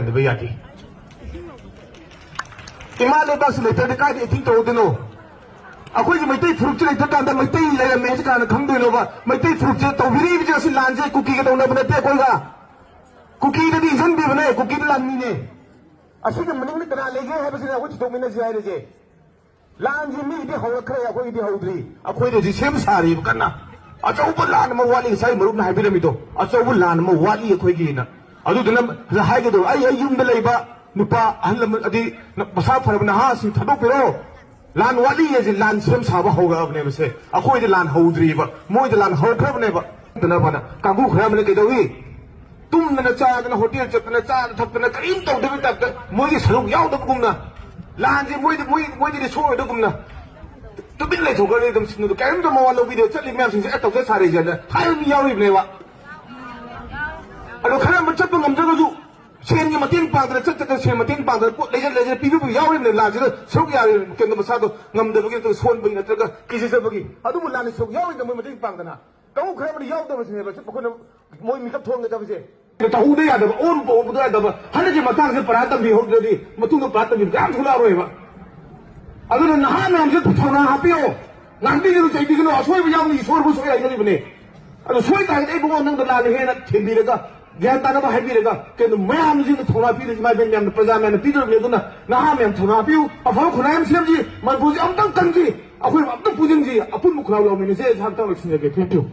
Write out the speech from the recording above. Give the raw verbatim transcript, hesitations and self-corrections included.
ꯌꯥꯗꯦ꯫ ꯏꯃꯥ ꯂꯩꯕꯥꯛꯁꯤ ꯂꯩꯇ꯭ꯔꯗꯤ ꯀꯥꯏꯗ ꯏꯊꯤꯡ ꯇꯧꯗꯣꯏꯅꯣ? ꯑꯩꯈꯣꯏꯒꯤ ꯃꯩꯇꯩ ꯐꯨꯔꯨꯞꯁꯤ ꯂꯩꯇ꯭ꯔꯀꯥꯟꯗ ꯃꯩꯇꯩ ꯂꯩꯔꯝꯃꯦ ꯍꯥꯏꯁꯤ ꯀꯅꯥꯅ ꯈꯪꯗꯣꯏꯅꯣꯕ? ꯃꯩꯇꯩ ꯐꯨꯔꯨꯞꯁꯦ ꯇꯧꯕꯤꯔꯛꯏꯕꯁꯦ ꯑꯁꯤ ꯂꯥꯟꯁꯦ ꯀꯨꯀꯤꯒ ꯇꯧꯅꯕ ꯅꯠꯇꯦ ꯑꯩꯈꯣꯏꯒ꯫ ꯀꯨꯀꯤꯗꯗꯤ ꯏꯟꯁꯤꯟꯕꯤꯕꯅꯦ, ꯀꯨꯀꯤꯗ ꯂꯥꯟꯃꯤꯅꯦ꯫ ꯑꯁꯤꯒꯤ ꯃꯅꯤꯡꯗ ꯀꯅꯥ ꯂꯩꯒꯦ ꯍꯥꯏꯕꯁꯤꯅ ꯑꯩꯈꯣꯏ ꯊꯤꯗꯣꯛꯃꯤꯟꯅꯁꯤ ꯍꯥꯏꯔꯤꯁꯦ꯫ ꯂꯥꯟꯁꯤ ꯃꯤꯒꯤꯗꯤ ꯍꯧꯔꯛꯈ꯭ꯔꯦ, ꯑꯩꯈꯣꯏꯒꯤꯗꯤ ꯍꯧꯗ꯭ꯔꯤ꯫ ꯑꯩꯈꯣꯏꯗ ꯍꯧꯖꯤꯛ ꯁꯦꯝ ꯁꯥꯔꯤꯕ ꯀꯟꯅ꯫ ꯑꯆꯧꯕ ꯂꯥꯟ ꯑꯃ ꯋꯥꯠꯂꯤ, ꯉꯁꯥꯏ ꯃꯔꯨꯞꯅ ꯍꯥꯏꯕꯤꯔꯝꯃꯤꯗꯣ, ꯑꯆꯧꯕ ꯂꯥꯟ ꯑꯃ ꯋꯥꯠꯂꯤ ꯑꯩꯈꯣꯏꯒꯤꯅ꯫ ꯑꯗꯨꯗꯨꯅ ꯍꯥꯏꯒꯗꯧꯕ, ꯑꯩ, ꯑꯩ ꯌꯨꯝꯗ ꯂꯩꯕ ꯅꯨꯄꯥ ꯑꯍꯜ ꯂꯃꯟ, ꯑꯗꯩ ꯃꯁꯥ ꯐꯔꯕ ꯅꯍꯥꯁꯤꯡ ꯊꯥꯗꯣꯛꯄꯤꯔꯣ꯫ ꯂꯥꯟ ꯋꯥꯠꯂꯤ ꯍꯥꯏꯁꯦ ꯂꯥꯟ ꯁꯦꯝ ꯁꯥꯕ ꯍꯧꯔꯛꯑꯕꯅꯦꯕ ꯁꯦ꯫ ꯑꯩꯈꯣꯏꯗꯤ ꯂꯥꯟ ꯍꯧꯗ꯭ꯔꯤꯕ, ꯃꯣꯏꯗꯤ ꯂꯥꯟ ꯍꯧꯈ꯭ꯔꯕꯅꯦꯕ꯫ ꯑꯗꯨꯅ ꯐꯅ ꯀꯥꯡꯕꯨ ꯈꯔ ꯑꯃꯅ ꯀꯩꯗꯧꯏ? ꯇꯨꯝꯗꯅ ꯆꯥꯗꯅ ꯍꯣꯇꯦꯜ ꯆꯠꯇꯅ ꯆꯥꯗꯅ ꯊꯛꯇꯅ ꯀꯔꯤꯝ ꯇꯧꯗꯕꯩ ꯇꯥꯏꯞꯇ ꯃꯣꯏꯒꯤ ꯁꯔꯨꯛ ꯌꯥꯎꯗꯕꯒꯨꯝꯅ, ꯂꯥꯟꯁꯦ ꯃꯣꯏꯗꯤ, ꯃꯣꯏ, ꯃꯣꯏꯗꯗꯤ ꯁꯣꯛꯑꯣꯏꯗꯕꯒꯨꯝꯅ ꯇꯨꯃꯤꯟ ꯂꯩꯊꯣꯛꯈ꯭ꯔꯗꯤ ꯑꯗꯨꯝ ꯁꯤꯡꯅꯨꯗ ꯀꯔꯤꯝꯇ ꯃꯋꯥ ꯂꯧꯕꯤꯗꯦ, ꯆꯠꯂꯤ ꯃꯌꯥꯝꯁꯤꯡꯁꯦ ꯑꯦ ꯇꯧꯖ ꯁꯥꯔꯤꯁꯦꯅ ꯍꯥꯏꯕ ꯃꯤ ꯌꯥꯎꯔꯤꯕꯅꯦꯕ꯫ ꯑꯗꯣ ꯈꯔ ꯑꯃ ꯆꯠꯄ ꯉꯝꯗ꯭ꯔꯒꯁꯨ ꯁꯦꯟꯒꯤ ꯃꯇꯦꯡ ꯄꯥꯡꯗꯅ ꯆꯠ ꯆꯠꯇꯅ ꯁꯦꯟ ꯃꯇꯦꯡ ꯄꯥꯡꯗꯅ ꯄꯣꯠ ꯂꯩꯖ ꯂꯩꯖ ꯄꯤꯕꯤꯕ ꯌꯥꯎꯔꯤꯕꯅꯦ꯫ ꯂꯥꯟꯁꯤꯗ ꯁꯔꯨꯛ ꯌꯥꯔꯤ ꯀꯩꯅꯣ ꯃꯁꯥꯗꯣ ꯉꯝꯗꯕꯒꯤ ꯅꯠꯇ꯭ꯔꯒ ꯁꯣꯟꯕꯒꯤ ꯅꯠꯇ꯭ꯔꯒ ꯀꯤꯖꯖꯕꯒꯤ ꯑꯗꯨꯕꯨ ꯂꯥꯟꯅ ꯁꯔꯨꯛ ꯌꯥꯎꯔꯤꯗꯅ ꯃꯣꯏ ꯃꯇꯦꯡ ꯄꯥꯡꯗꯅ꯫ ꯀꯥꯡꯕꯨ ꯈꯔ ꯑꯃꯗꯤ ꯌꯥꯎꯗꯕꯁꯤꯅꯦꯕ ꯁꯤ ꯑꯩꯈꯣꯏꯅ ꯃꯣꯏ ꯃꯤꯀꯞ ꯊꯣꯛꯍꯟꯒꯗꯕꯁꯦ꯫ ꯇꯧꯍꯧꯗ ꯌꯥꯗꯕ, ꯑꯣꯟꯕ ꯑꯣꯟꯕꯗ ꯌꯥꯗꯕ, ꯍꯟꯗꯛꯀꯤ ꯃꯇꯥꯡꯁꯦ ꯄꯔꯥ ꯇꯝꯕꯤꯍꯧꯗ꯭ꯔꯗꯤ ꯃꯇꯨꯡꯗ ꯄꯔꯥ ꯇꯝꯕꯤꯕ ꯀꯌꯥꯝ ꯊꯣꯛꯂꯛꯑꯔꯣꯏꯕ꯫ ꯑꯗꯨꯅ ꯅꯍꯥ ꯃꯌꯥꯝꯁꯦ ꯊꯧꯅꯥ ꯍꯥꯞꯄꯤꯌꯣ, ꯉꯥꯡꯕꯤꯒꯅꯨ, ꯆꯩꯕꯤꯒꯅꯨ, ꯑꯁꯣꯏꯕ ꯌꯥꯎꯅꯤ, ꯏꯁꯣꯔꯕꯨ ꯁꯣꯏ ꯍꯥꯏꯅꯔꯤꯕꯅꯦ꯫ ꯑꯗꯨ ꯁꯣꯏ ꯇꯥꯔꯒꯗꯤ ꯑꯩ ꯏꯕꯨꯡꯉꯣ ꯅꯪꯗ ꯂꯥꯟꯅ ꯍꯦꯟꯅ ꯊꯦꯝꯕꯤꯔꯒ, ꯒ꯭ꯌꯥꯟ ꯇꯥꯅꯕ ꯍꯥꯏꯕꯤꯔꯒ, ꯀꯩꯅꯣ ꯃꯌꯥꯝꯁꯤꯡꯅ ꯊꯧꯅꯥ ꯄꯤꯔꯤꯁꯤ, ꯏꯃꯥ ꯏꯕꯦꯟ ꯃꯌꯥꯝꯅ, ꯄ꯭ꯔꯖꯥ ꯃꯌꯥꯝꯅ ꯄꯤꯗꯧꯔꯤꯕꯅꯤ꯫ ꯑꯗꯨꯅ ꯅꯍꯥ ꯃꯌꯥꯝ ꯊꯧꯅꯥ ꯍꯥꯞꯄꯤꯌꯨ, ꯑꯐꯕ ꯈꯨꯟꯅꯥꯏ ꯑꯃ ꯁꯦꯝꯁꯤ, ꯃꯅꯤꯄꯨꯔꯁꯤ ꯑꯃꯨꯛꯇꯪ ꯀꯟꯁꯤ, ꯑꯩꯈꯣꯏ ꯑꯃꯨꯛꯇꯪ ꯄꯨꯟꯁꯤꯟꯁꯤ, ꯑꯄꯨꯟꯕ ꯈꯨꯜꯂꯥꯎ ꯂꯥꯎꯃꯤꯟꯅꯁꯤ꯫ ꯑꯩ ꯍꯟꯗꯛ ꯂꯣꯏꯁꯤꯟꯖꯒꯦ꯫ Thank you꯫